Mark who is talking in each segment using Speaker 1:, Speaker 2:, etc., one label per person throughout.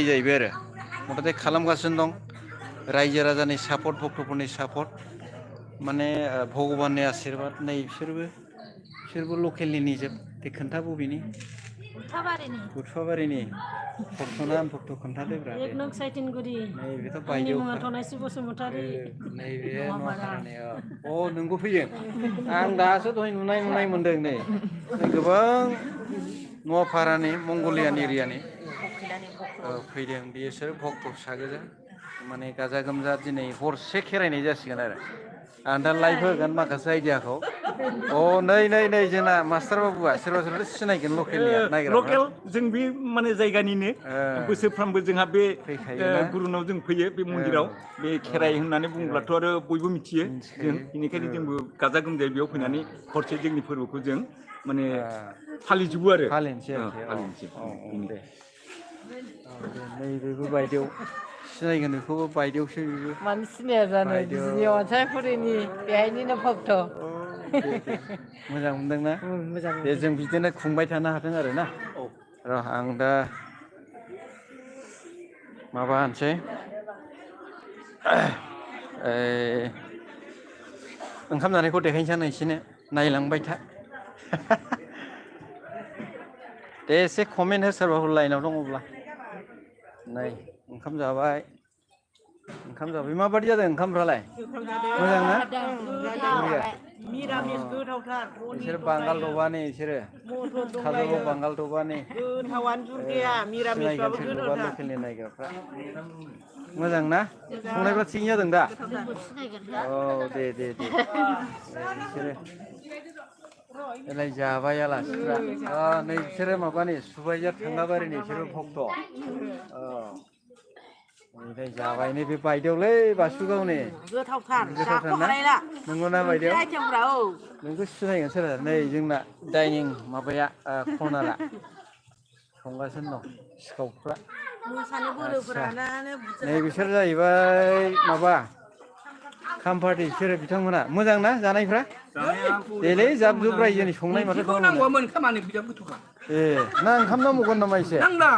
Speaker 1: जाहैबाय आरो मथथे खालामगासिनो दं रायजो राजानि सापर्ट भक्तफोरनि सापर्ट माने भगबाननि आशिर्बाद नै बिसोरबो लकेलनि निजोब दे खोन्था बबेनि बुथुवाबारिनि भक्तना भक्त खोन्थादोब्रा दे नैबेथ' बायदेवखा नैबे न'फारानि अ नोंबो फैयो आं दासो दहाय नुनाय मोनदों नै गोबां न'फारानि मंगलियान एरियानि फैदों बिसोर भक्त फिसा गोजा माने गाजा गोमजा दिनै हरसे खेरायनाय जासिगोन आरो आं दा लाइभ होगोन माखासे आइडियाखौ अ नै जोंना मास्टार बाबुआ सोरबा सिनायगोन लकेलनिया नायग्राफ्रा
Speaker 2: लकेल जों बे माने जायगानिनो बोसोरफ्रामबो जोंहा बे
Speaker 1: फैखायोना
Speaker 2: गुरुनाव जों फैयो बे मन्दिराव बे खेराइ होननानै बुङोब्लाथ' आरो बयबो मिथियो जों बेनिखायनो जोंबो गाजा गोमजायै बेयाव फैनानै हरसे जोंनि फोरबोखौ जों माने फालिजोबो आरो
Speaker 1: फालिनोसै आरोखि
Speaker 2: फालिनोसै
Speaker 1: दे नैबेबो बायदेव सिनायगोन बेखौबो बायदेवसो बेबो
Speaker 3: मानो सिनाया जानो बिदिनि अनसायफुरिनि बेहायनिनो भक्त
Speaker 1: मोजां मोनदोंना
Speaker 3: मोजां
Speaker 1: दे जों बिदिनो खुंबाय थानो हाथों आरो ना र' आं दा माबा होनसै ओंखाम जानायखौ देखायनोसै आं नोंसिनो नायलांबाय था दे एसे कमेन्ट हो सोरबाफोर लाइनाव दङब्ला नै ओंखाम जाबाय माबादि जादों ओंखामफ्रालाय मोजां ना
Speaker 3: मिरामिस गोथावथार
Speaker 1: बिसोर बांगाल दबानि बिसोरो काजलगाव बांगाल दबानि
Speaker 3: गोथावानो जुरगैया
Speaker 1: सिनायगोन
Speaker 3: मिरामिसबाबो
Speaker 1: सोरखौबा
Speaker 3: गोथावथार
Speaker 1: लकेलनि नायग्राफ्रा मोजां ना संनायफ्रा थिगैनो जादों दा औ दे बिसोरो एलाय जाबाय आलासिफ्रा नै बिसोरो माबानि सुबाइजार थांगाबारिनि बिसोरो भक्त ओमफ्राय जाबाय नै बे बायदेवलै बासुगावनि
Speaker 3: गोथावथार
Speaker 1: गोथावथार ना नंगौना बायदेव नोंखौ सिनायगोन सोर नै जोंना डाइनिं माबाया कर्नारा संगासिनो दं सिखावफ्रा नै बिसोर जाहैबाय माबा खाम पार्टि बिसोरो बिथांमोना मोजां ना जानायफ्रा देलै जाब जुब रायजोनि संनाय माथो ए ना ओंखाम नांबावगोन नामा एसे नांला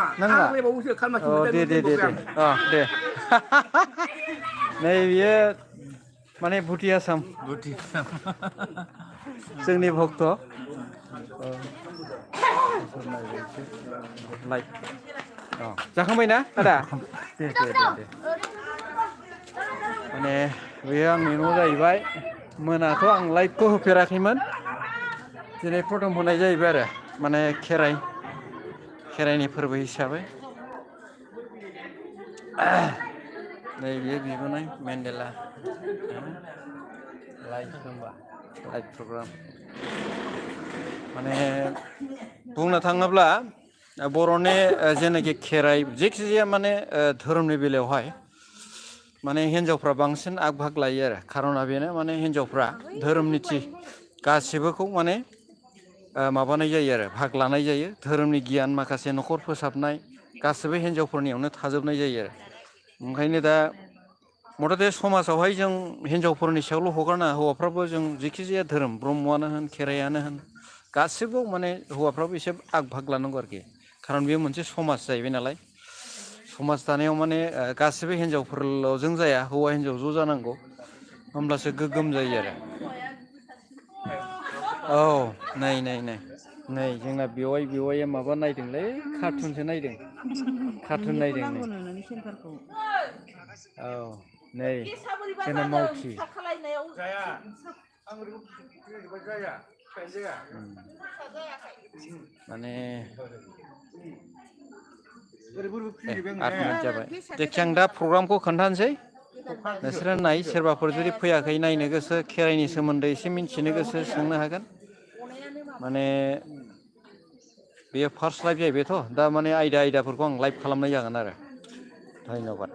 Speaker 1: दे नै बियो माने भुटि आसाम जोंनि भक्त जाखांबायना आदा दे माने बेयो आंनि न' जाहैबाय मोनाथ' आं लाइभखौ होफेराखैमोन दिनै प्रथम होनाय जाहैबाय आरो माने खेराइनि फोरबो हिसाबै नै बियो बिबोनाय मेन्देला लाइभ प्रग्राम माने बुंनो थाङोब्ला बर'नि जेनाखि खेराइ जेखिजाया माने धोरोमनि बेलायावहाय माने हिन्जावफ्रा बांसिन आग भाग लायो आरो खार'ना बेनो माने हिन्जावफ्रा धोरोम निथि गासिबोखौ माने माबानाय जायो आरो भाग लानाय जायो धोरोमनि गियान माखासे न'खर फोसाबनाय गासिबो हिन्जावफोरनियावनो थाजोबनाय जायो आरो ओंखायनो दा मथथे समाजावहाय जों हिन्जावफोरनि सायावल' हगारनाङा हौवाफ्राबो जों जेखि जाया धोरोम ब्रह्मआनो होन खेराइआनो होन गासिबो माने हौवाफ्राबो एसे आग भाग लानांगौ आरोखि खारन बेयो मोनसे समाज जाहैबाय नालाय समाज दानायाव माने गासिबो हिन्जावफोरल'जों जाया हौवा हिन्जाव ज' जानांगौ होमब्लासो गोग्गोम जायो आरो औ नै जोंना बेवाइया माबा नायदोंलै कार्टुनसो नायदों कार्टुन नायदों औ नै जोंना मावथि माने 8 मिनिट जाबाय जायखिया आं दा प्रग्रामखौ खोन्थानोसै नोंसोरो नाय सोरबाफोर जुदि फैयाखै नायनो गोसो खेराइनि सोमोन्दै एसे मिन्थिनो गोसो सोंनो हागोन माने बेयो फार्स्ट लाइभ जाहैबायथ' दा माने आयदाफोरखौ आं लाइभ खालामनाय जागोन आरो धन्यबाद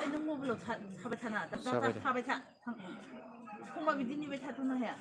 Speaker 3: नों मबाइलाव थाबाय थाना थाबाय था संबा बिदि नेबाय थाथ'नो हाया